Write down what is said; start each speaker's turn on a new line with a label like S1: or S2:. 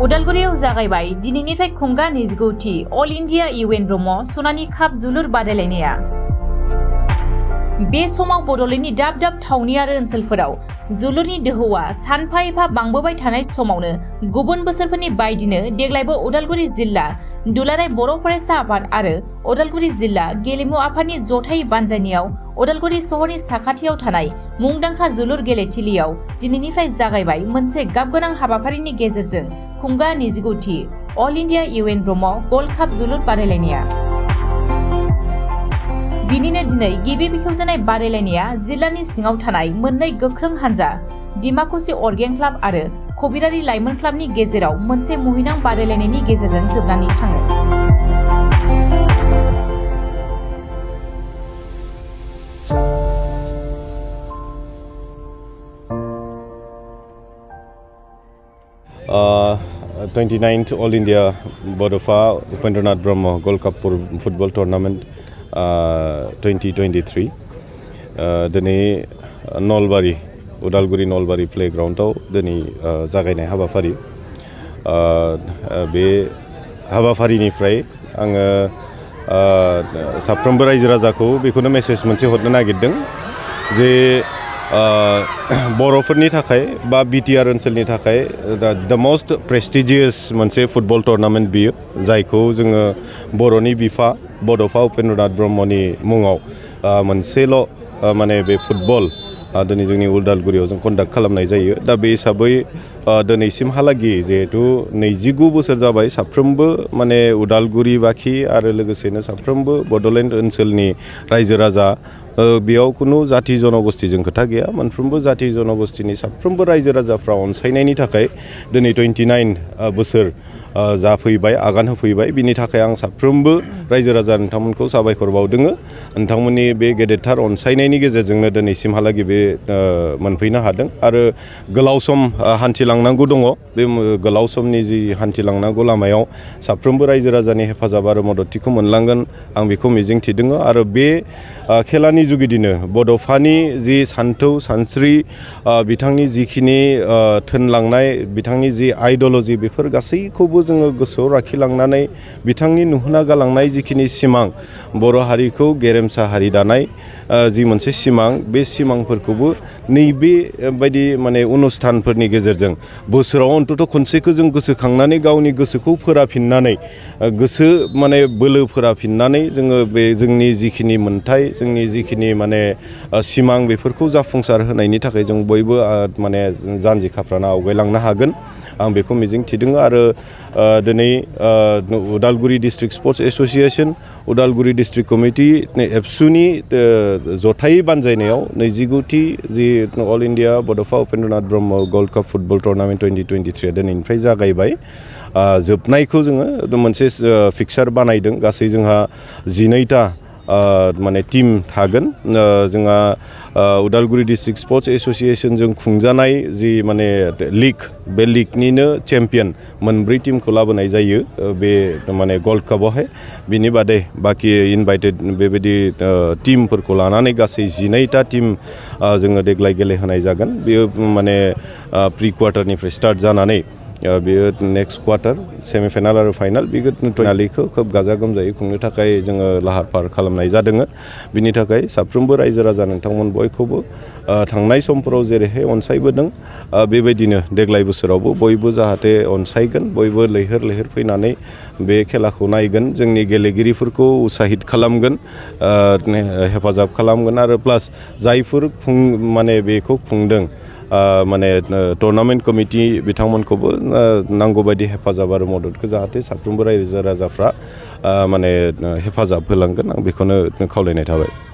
S1: उदालगुरियाव जागायबाय दिनैनिफ्राय खुंगा 29थि अल इन्डिया UN ब्रह्म सनानि काप जोलुर बादायलायनाया। बे समाव बड'लेण्डनि दाब दाब थावनि आरो ओनसोलफोराव जोलुरनि दोहौआ सानफा एफा बांबोबाय थानाय समावनो गुबुन बोसोरफोरनि बायदिनो देग्लायबो उदालगुरि जिल्ला दुलाराय बर' फरायसा आफाद आरो उदालगुरि जिल्ला गेलेमु आफादनि जथाय बानजायनायाव उदालगुरि सहरनि साखाथियाव थानाय मुंदांखा जोलुर गेलेथिलियाव दिनैनिफ्राय जागायबाय मोनसे गाबगोनां हाबाफारिनि गेजेरजों खुंगा 29थि all India UN Brahma gold cup जोलुर बादायलायनाया। बिनिनो दिनै गिबि बेखेवजानाय बादायलायनाया जिल्लानि सिङाव थानाय मोननै गोख्रों हानजा डिमाकुसि अर्गें क्लाब आरो कबिरारि लाइमोन क्लाबनि गेजेराव मोनसे मुहिनां बादायलायनायनि गेजेरजों जोबनानै थाङो।
S2: Uh, 29th All India Bodosa Upendranath Brahma Gold Cup Football Tournament 2023 दिनै नलबारि उदालगुरि नलबारि प्लेग्राउन्डआव दिनै जागायनाय हाबाफारि बे हाबाफारिनिफ्राय आङो साफ्रोमबो रायजो राजाखौ बेखौनो मेसेज मोनसे हरनो नागिरदों जे बर'फोरनि थाखाय बा बिटिआर ओनसोलनि थाखाय द मोस्ट प्रेस्टिजियास मोनसे फुटबल टुर्नामेन्ट बियो जायखौ जोङो बर'नि बिफा बड'फा उपेन्द्रनाथ ब्रह्मनि मुङाव मोनसेल' माने बे फुटबल दिनै जोंनि उदालगुरियाव जों कन्डाक्ट खालामनाय जायो। दा बे हिसाबै दिनैसिमहालागि जिहेथु 29 बोसोर जाबाय साफ्रोमबो माने उदालगुरिबाखि आरो लोगोसेनो साफ्रोमबो बड'लेण्ड ओनसोलनि रायजो राजा बेयाव खुनु जाति जनगोष्ठीजों खोथा गैया। मोनफ्रोमबो जाति जनगोष्ठीनि साफ्रोमबो रायजो राजाफ्रा अनसायनायनि थाखाय दिनै 29 बोसोर जाफैबाय आगान होफैबाय। बिनि थाखाय आं साफ्रोमबो रायजो राजा नोंथांमोनखौ साबायखर बावदोङो। नोंथांमोननि बे गेदेरथार अनसायनायनि गेजेरजोंनो दिनैसिमहालागि बे मोनफैनो हादों आरो गोलाव सम हान्थिलांनांगौ दङ। बे गोलाव समनि जि हान्थिलांनांगौ लामायाव साफ्रोमबो रायजो राजानि हेफाजाब आरो मददथिखौ मोनलांगोन आं बेखौ मिजिंथिदों आरो बे खेलानि जुगिदिनो बड'फानि जि सान्थौ सानस्रि बिथांनि जिखिनि थोनलांनाय बिथांनि जि आइडिय'ल'जि बेफोर गासैखौबो जोङो गोसोआव लाखिलांनानै बिथांनि नुहोना गालांनाय जिखिनि सिमां बर' हारिखौ गेरेमसा हारि दानाय जि मोनसे सिमां बे सिमांफोरखौबो नैबे बायदि माने अनुस्थानफोरनि गेजेरजों बोसोराव अन्तत खनसेखौ जों गोसोखांनानै गावनि गोसोखौ फोराफिननानै गोसो माने बोलो फोराफिननानै जोङो बे जोंनि जिखिनि मोन्थाय जोंनि जिखिनि माने सिमां बेफोरखौ जाफुंसार होनायनि थाखाय जों बयबो माने जानजि खाफ्राना आवगायलांनो हागोन आं बेखौ मिजिंथिदों आरो दिनै Udalguri district sports association Udalguri district committee एबसुनि जथायै बानजायनायाव 29थि जि all India Bodofa Upendranath Brahma gold cup football tournament 2023 दिनैनिफ्राय जागायबाय। जोबनायखौ जोङो मोनसे फिक्सार बानायदों गासै जोंहा 12टा माने टीम थागोन। जोंहा उदालगुरि डिस्ट्रिक्ट स्पर्ट्स एस'सिएशनजों खुंजानाय जि माने लिग बे लिगनिनो चेम्पियन मोनब्रै टीमखौ लाबोनाय जायो बे माने गल्ड कापआवहाय। बिनि बादै बाखि इनभाइटेड बेबायदि टीमफोरखौ लानानै गासै 12टा टीम जोङो देग्लाय गेलेहोनाय जागोन। बेयो माने प्रि क्वार्टारनिफ्राय स्टार्ट जानानै बेयो नेक्स्ट क्वार्टार सेमिफाइनाल आरो फाइनाल बेखौ टुर्नामेन्टखौ खोब गाजा गोमजायै खुंनो थाखाय जोङो लाहार फाहार खालामनाय जादों। बिनि थाखाय साफ्रोमबो रायजो राजा नोंथांमोन बयखौबो थांनाय समफोराव जेरैहाय अनसायबोदों बेबायदिनो देग्लाय बोसोरावबो बयबो जाहाथे अनसायगोन बयबो लैहोर लैहोर फैनानै बे खेलाखौ नायगोन जोंनि गेलेगिरिफोरखौ उत्साहित खालामगोन हेफाजाब खालामगोन आरो प्लास जायफोर माने बेखौ खुंदों माने टुर्नामेन्ट कमिटि बिथांमोनखौबो नांगौ बायदि हेफाजाब आरो मददखौ जाहाथे साफ्रोमबो रायजो राजाफ्रा माने हेफाजाब होलांगोन आं बेखौनो खावलायनाय थाबाय।